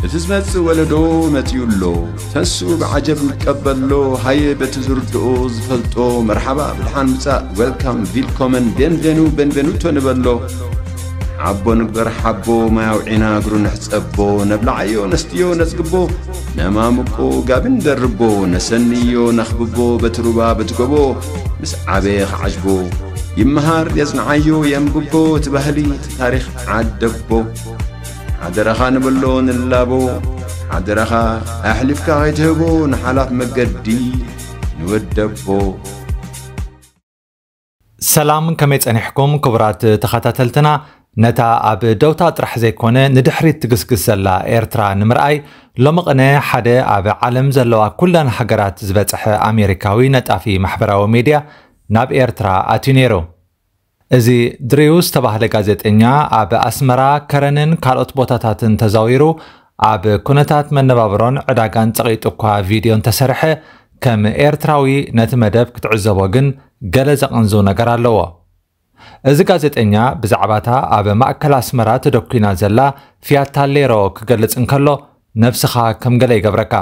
እቲ ዝመጽእ ወለዶ መጺኡ ኣሎ። ተንስኡ ብዓጀብ ንቀበሎ። ሃየ በቲ ዝርድኦ ዝፈልጦ መርሓባ ብድሓን ምጻእ፣ ዌልካም፣ ቪልኮመን፣ ቤንቬኑ፣ ቤንቬኑቶ ንበሎ። ሓቦ ንግበር ሓቦ፣ ማይ ኣውዒና እግሩ ንሕጸቦ። ነብልዓዮ ነስትዮ ነጽግቦ፣ ነማምቆ ጋቢ ንደርቦ። ነሰንዮ ነኽብቦ በቲ ሩባ በቲ ጎቦ። ምስ ዓበየ ክዓጅቦ ይመሃር የጽንዓዮ የንብቦ። እቲ ባህሊ እቲ ታሪኽ ዓደቦ። ሓደራኻ ንበሎ ንላቦ። ሓደራኻ ኣሕሊፍካ ከይትህቦ ንሓላፍ መገዲ ንወደቦ። ሰላም፣ ከመይ ጸኒሕኩም ክቡራት ተኸታተልትና? ነታ ኣብ ደውታ ጥራሕ ዘይኮነ ንድሕሪት ትግስግስ ዘላ ኤርትራ ንምርኣይ፣ ሎሚ ቅነ ሓደ ኣብ ዓለም ዘለዋ ኩለን ሃገራት ዝበጽሐ ኣሜሪካዊ ነጣፊ ማሕበራዊ ሜድያ ናብ ኤርትራ ኣትዩ ነይሩ። እዚ ድሪው ዝተባህለ ጋዜጠኛ ኣብ ኣስመራ፣ ከረንን ካልኦት ቦታታትን ተዛዊሩ ኣብ ኩነታት መነባብሮን ዕዳጋን ጸቒጡ እኳ ቪድዮ እንተሰርሐ፣ ከም ኤርትራዊ ነቲ መደብ ክትዕዘቦ ግን ገለ ዘቐንዝው ነገር ኣለዎ። እዚ ጋዜጠኛ ብዛዕባታ ኣብ ማእከል ኣስመራ ተደኲና ዘላ ፊያት ታሌሮ ክገልጽ እንከሎ፣ ነብስኻ ከም ገለ ይገብረካ።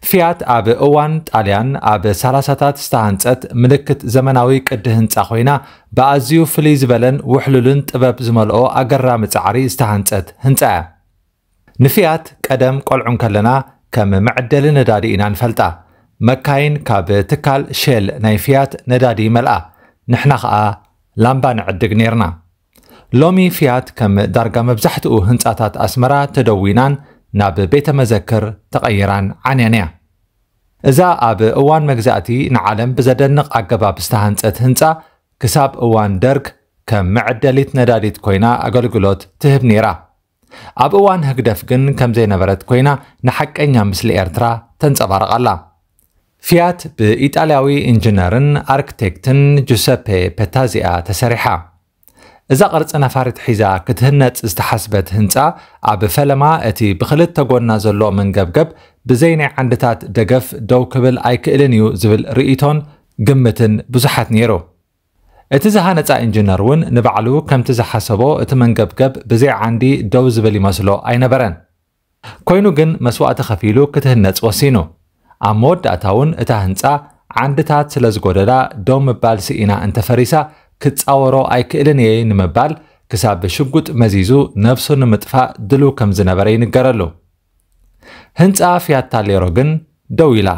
ፊያት ኣብ እዋን ጣልያን ኣብ ሰላሳታት ዝተሃንጸት ምልክት ዘመናዊ ቅዲ ህንጻ ኮይና፣ ብኣዝዩ ፍልይ ዝበለን ውሕሉልን ጥበብ ዝመልኦ ኣገራሚ ጻዕሪ ዝተሃንጸት ህንጻ እያ። ንፊያት ቀደም ቆልዑ እንከለና ከም መዐደሊ ነዳዲ ኢና ንፈልጣ። መካይን ካብ ትካል ሼል ናይ ፊያት ነዳዲ ይመልኣ፣ ንሕና ኸኣ ላምባ ንዕድግ ኔርና። ሎሚ ፊያት ከም ዳርጋ መብዛሕትኡ ህንጻታት ኣስመራ ተደዊናን ናብ ቤተ መዘክር ተቐይራን ዓንያን እያ። እዛ ኣብ እዋን መግዛእቲ ንዓለም ብዘደንቕ ኣገባብ ዝተሃንጸት ህንጻ፣ ክሳብ እዋን ደርግ ከም መዐደሊት ነዳዲት ኮይና ኣገልግሎት ትህብ ነይራ። ኣብ እዋን ህግደፍ ግን ከም ዘይነበረት ኮይና ንሓቀኛ ምስሊ ኤርትራ ተንጸባርቕ ኣላ። ፊያት ብኢጣልያዊ ኢንጂነርን ኣርክቴክትን ጁሰፔ ፔታዚኣ ተሰሪሓ። እዛ ቅርጺ ነፋሪት ሒዛ ክትህነጽ ዝተሓስበት ህንጻ፣ ኣብ ፈለማ እቲ ብኽልተ ጎና ዘሎ መንገብገብ ብዘይ ናይ ዓንድታት ደገፍ ደው ክብል ኣይክእልን እዩ ዝብል ርእይቶን ግምትን ብዙሓት ነይሩ። እቲ ዝሃነጻ ኢንጂነር እውን ንባዕሉ ከምቲ ዝሓሰቦ እቲ መንገብገብ ብዘይ ዓንዲ ደው ዝብል ይመስሎ ኣይነበረን። ኮይኑ ግን መስዋእቲ ከፊሉ ክትህነጽ ወሲኑ። ኣብ መወዳእታ እውን እታ ህንጻ ዓንድታት ስለ ዝጎደላ ደው ምባል ስኢና እንተፈሪሳ ክጻወሮ ኣይክእልን እየ ንምባል ክሳብ ሽጉጥ መዚዙ ነብሱ ንምጥፋእ ድልው ከም ዝነበረ ይንገረሉ። ህንጻ ፊያት ታሌሮ ግን ደው ኢላ።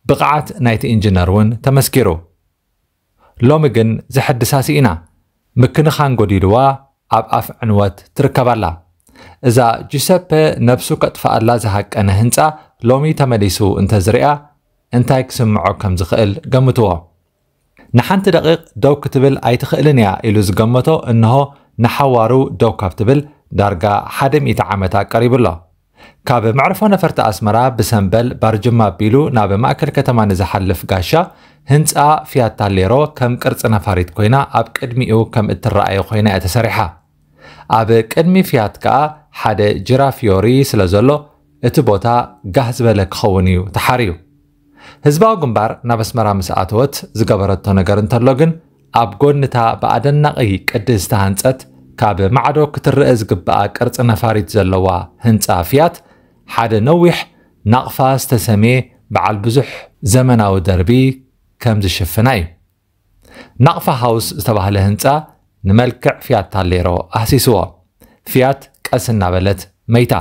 ብቕዓት ናይቲ ኢንጂነር እውን ተመስኪሩ። ሎሚ ግን ዘሐድሳ ስኢና። ምክንኻን ጎዲልዋ ኣብ ኣፍ ዕንወት ትርከብ ኣላ። እዛ ጁሰፐ ነብሱ ከጥፍኣላ ዝሃቀነ ህንጻ ሎሚ ተመሊሱ እንተዝሪኣ እንታይ ክስምዖ ከም ዝኽእል ገምትዎ። ንሓንቲ ደቂቕ ደው ክትብል ኣይትኽእልን እያ ኢሉ ዝገመቶ እንሆ ንሓዋሩ ደው ካብ ትብል ዳርጋ ሓደ ሚእቲ ዓመት ኣቀሪቡ ኣሎ። ካብ መዕርፎ ነፈርቲ ኣስመራ ብሰምበል ባርጅማ ኣቢሉ ናብ ማእከል ከተማ ንዝሓልፍ ጋሻ፣ ህንጻ ፊያት ታሌሮ ከም ቅርጺ ነፋሪት ኮይና ኣብ ቅድሚኡ ከም እትረኣዮ ኮይና እያ ተሰሪሓ። ኣብ ቅድሚ ፊያት ከኣ ሓደ ጅራፊዮሪ ስለ ዘሎ፣ እቲ ቦታ ጋህ ዝበለ ክኸውን እዩ ተሓርዩ። ህዝባዊ ግንባር ናብ ኣስመራ ምስ ኣተወት ዝገበረቶ ነገር እንተሎ ግን፣ ኣብ ጎንታ ብኣደናቒ ቅዲ ዝተሃንጸት፣ ካብ ማዕዶ ክትረአ ዝግብኣ ቅርጺ ነፋሪት ዘለዋ ህንጻ ፊያት፣ ሓደ ነዊሕ ናቕፋ ዝተሰምየ በዓል ብዙሕ ዘመናዊ ደርቢ ከም ዝሽፍና እዩ። ናቕፋ ሃውስ ዝተባህለ ህንጻ ንመልክዕ ፊያት ታሌሮ ኣህሲስዎ። ፊያት ቀስ እናበለት መይታ።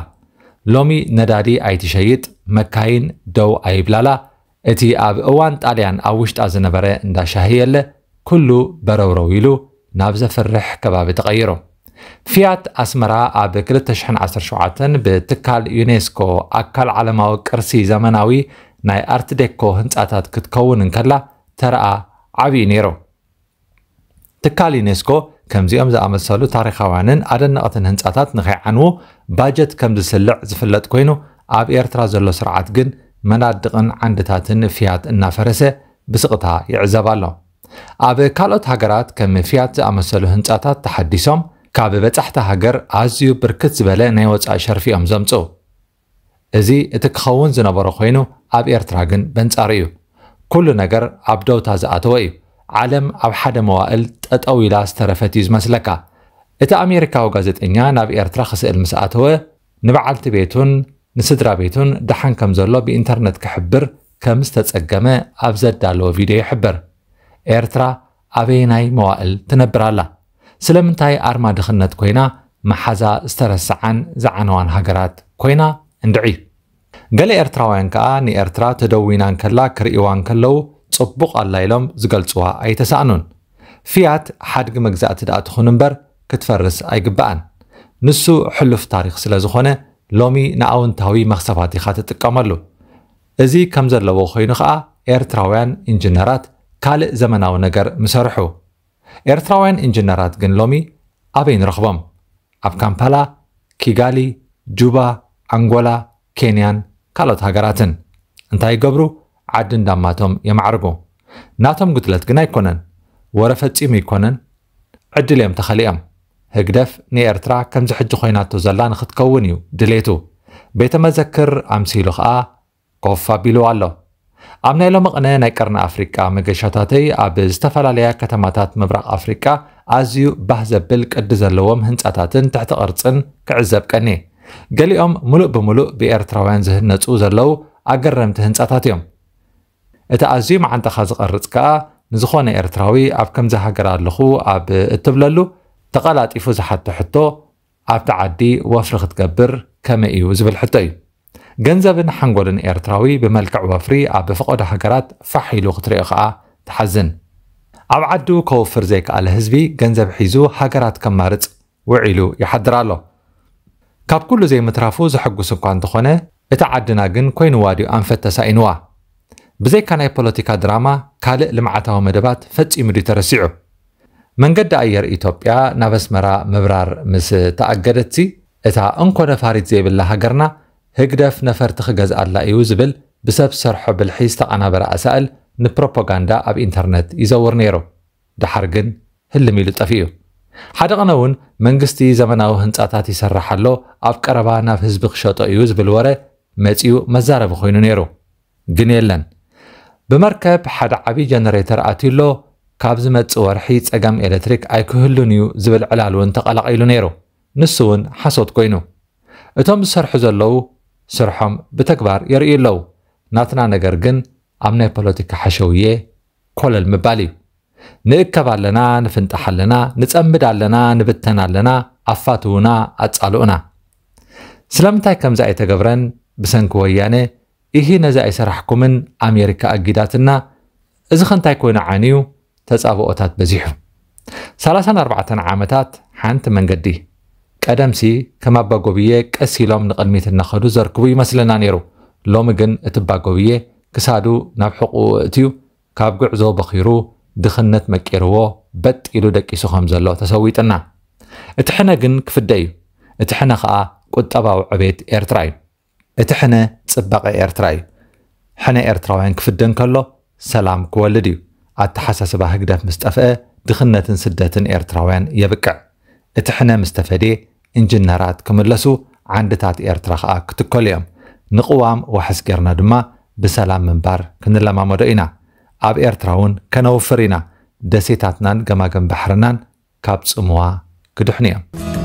ሎሚ ነዳዲ ኣይትሸይጥ፣ መካይን ደው ኣይብላላ። እቲ ኣብ እዋን ጣልያን ኣብ ውሽጣ ዝነበረ እንዳ ሻሂ የለ፣ ኩሉ በረውረው ኢሉ ናብ ዘፍርሕ ከባቢ ተቐይሩ። ፊያት ኣስመራ ኣብ ክልተ ሽሕን ዓሰርተ ሸውዓተን ብትካል ዩኔስኮ ኣካል ዓለማዊ ቅርሲ ዘመናዊ ናይ ኣርት ዴኮ ህንጻታት ክትከውን እንከላ ተረኣ ዓብዪ ነይሩ። ትካል ዩኔስኮ ከምዚኦም ዝኣመሰሉ ታሪኻውያንን ኣደነቕትን ህንጻታት ንኸይዓንዉ ባጀት ከም ዝስልዕ ዝፍለጥ ኮይኑ፣ ኣብ ኤርትራ ዘሎ ስርዓት ግን መናድቕን ዓንድታትን ፊያት እናፈረሰ ብስቕታ ይዕዘብ ኣሎ። ኣብ ካልኦት ሃገራት ከም ፊያት ዝኣመሰሉ ህንጻታት ተሓዲሶም ካብ በጻሕቲ ሃገር ኣዝዩ ብርክት ዝበለ ናይ ወጻኢ ሸርፊ እዮም ዘምጽኡ። እዚ እቲ ክኸውን ዝነበሮ ኮይኑ ኣብ ኤርትራ ግን በንጻሩ እዩ። ኩሉ ነገር ኣብ ደውታ ዝኣተወ እዩ። ዓለም ኣብ ሓደ መዋእል ጠጠው ኢላ ዝተረፈት እዩ ዝመስለካ። እቲ ኣሜሪካዊ ጋዜጠኛ ናብ ኤርትራ ክስእል ምስ ኣተወ ንበዓልቲ ቤቱን ንስድራ ቤቱን ደሓን ከም ዘሎ ብኢንተርነት ክሕብር ከም ዝተጸገመ ኣብ ዘዳለዎ ቪድዮ ይሕብር። ኤርትራ ኣበየናይ መዋእል ትነብር ኣላ? ስለምንታይ ኣርማ ድኽነት ኮይና መሓዛ ዝተረስዓን ዝዓነዋን ሃገራት ኮይና እንድዒ? ገለ ኤርትራውያን ከኣ ንኤርትራ ተደዊና እንከላ ክርእይዋ እንከለዉ ጽቡቕ ኣላ ኢሎም ዝገልጽዋ ኣይተሳእኑን። ፊያት ሓድጊ መግዛእቲ ደኣ ትኹን እምበር ክትፈርስ ኣይግብኣን። ንሱ ሕሉፍ ታሪኽ ስለ ዝኾነ ሎሚ ንኣውንታዊ መኽሰባት ኢኻ ትጥቀመሉ። እዚ ከም ዘለዎ ኮይኑ ኸኣ ኤርትራውያን ኢንጂነራት ካልእ ዘመናዊ ነገር ምሰርሑ። ኤርትራውያን ኢንጂነራት ግን ሎሚ ኣበይ ንረኽቦም? ኣብ ካምፓላ፣ ኪጋሊ፣ ጁባ፣ ኣንጎላ፣ ኬንያን ካልኦት ሃገራትን። እንታይ ይገብሩ? ዓዲ እንዳማቶም የማዕርጉ። ናቶም ጉድለት ግን ኣይኮነን። ወረ ፈጺሙ ይኮነን። ዕድል እዮም ተኸሊኦም። ህግደፍ ንኤርትራ ከምዚ ሕጂ ኮይናቶ ዘላ ንክትከውን እዩ ድሌቱ። ቤተ መዘክር ኣምሲሉ ኸኣ ኮፍ ኣቢሉ ኣሎ። ኣብ ናይ ሎሚ ቅነ ናይ ቀርኒ ኣፍሪቃ መገሻታተይ ኣብ ዝተፈላለያ ከተማታት ምብራቕ ኣፍሪቃ ኣዝዩ ባህ ዘብል ቅዲ ዘለዎም ህንጻታትን ትሕቲ ቅርጽን ክዕዘብ ቀንየ። ገሊኦም ሙሉእ ብሙሉእ ብኤርትራውያን ዝህነጹ ዘለዉ ኣገረምቲ ህንጻታት እዮም። እቲ ኣዝዩ መዓንጣኻ ዝቐርጽ ከኣ ንዝኾነ ኤርትራዊ ኣብ ከምዚ ሃገር ኣለኹ ኣብ እትብለሉ ተቐላጢፉ ዝሓቶ ሕቶ ኣብቲ ዓዲ ወፍሪ ክትገብር ከመይ እዩ ዝብል ሕቶ እዩ። ገንዘብን ሓንጎልን ኤርትራዊ ብመልክዕ ወፍሪ ኣብ ፈቐዶ ሃገራት ፋሕ ኢሉ ክትሪኦ ከኣ ትሓዝን። ኣብ ዓዱ ከውፍር ዘይከኣለ ህዝቢ ገንዘብ ሒዙ ሃገራት ከማርጽ ውዒሉ ይሓድር ኣሎ። ካብ ኩሉ ዘይምትራፉ ዘሐጉስ እኳ እንተኾነ እቲ ዓድና ግን ኮይንዋ ድዩ ኣንፈት ተሳኢንዋ? ብዘይካ ናይ ፖለቲካ ድራማ ካልእ ልምዓታዊ መደባት ፈጺሙ ድዩ ተረሲዑ? መንገዲ ኣየር ኢትዮጵያ ናብ ኣስመራ ምብራር ምስ ተኣገደትሲ እታ እንኮ ነፋሪት ዘይብላ ሃገርና ህግደፍ ነፈርቲ ክገዝኣላ እዩ ዝብል ብሰብ ሰርሖ ብልሒ ዝተቐናበረ ኣሳእል ንፕሮፓጋንዳ ኣብ ኢንተርነት ይዘውር ነይሩ። ደሓር ግን ህልም ኢሉ ጠፊኡ። ሓደ ቅነ እውን መንግስቲ ዘመናዊ ህንጻታት ይሰርሕ ኣሎ፣ ኣብ ቀረባ ናብ ህዝቢ ክሸጦ እዩ ዝብል ወረ መጺኡ መዛረቢ ኮይኑ ነይሩ። ግን የለን። ብመርከብ ሓደ ዓቢ ጀነሬተር ኣትዩ ኣሎ፣ ካብ ዝመጽእ ወርሒ ጸገም ኤሌክትሪክ ኣይክህሉን እዩ ዝብል ዕላል እውን ተቐላቒሉ ነይሩ። ንሱ እውን ሓሶት ኮይኑ። እቶም ዝሰርሑ ዘለዉ ስርሖም ብተግባር የርእዩ ኣለዉ። ናትና ነገር ግን ኣብ ናይ ፖለቲካ ሓሸውየ ኮለል ምባል እዩ። ንእከብ ኣለና፣ ንፍንጣሕ ኣለና፣ ንጸምድ ኣለና፣ ንብተን ኣለና፣ ኣፋትዉና፣ ኣጻልኡና። ስለምንታይ ከምዚ ኣይተገብረን? ብሰንኪ ወያነ፣ ኢሂ ነዚ ኣይሰራሕኩምን፣ ኣሜሪካ ኣጊዳትና፣ እዚ ኸ እንታይ ኮይኑ ዓንዩ? ተጻብኦታት በዚሑ። ሰላሳን ኣርባዕተን ዓመታት ሓንቲ መንገዲ። ቀደምሲ ከም ኣባጎብየ ቀስ ኢሎም ንቕድሚት እናኸዱ ዘርክቡ ይመስለና ነይሩ። ሎሚ ግን እቲ ኣባጎብየ ክሳዱ ናብ ሕቑኡ እእትዩ ካብ ጉዕዞ በኺሩ ድኽነት መቂርዎ በጥ ኢሉ ደቂሱ ከም ዘሎ ተሰዊጥና። እቲ ሕነ ግን ክፍደ እዩ። እቲ ሕነ ኸኣ ቁጠባዊ ዕቤት ኤርትራ እዩ። እቲ ሕነ ጽባቐ ኤርትራ እዩ። ሕነ ኤርትራውያን ክፍደ እንከሎ ሰላም ክወልድ እዩ። ኣተሓሳስባ ህግደፍ ምስ ጠፍአ ድኽነትን ስደትን ኤርትራውያን የብቅዕ። እቲ ሕነ ምስ ተፈድየ ኢንጂነራት ክምለሱ ዓንድታት ኤርትራ ኸኣ ክትከሉ እዮም። ንቅዋም ዋሕስ ጌርና ድማ ብሰላም ምንባር ክንለማመዶ ኢና። ኣብ ኤርትራ እውን ከነውፍር ኢና። ደሴታትናን ገማግም ባሕርናን ካብ ጽምዋ ክድሕኑ እዮም።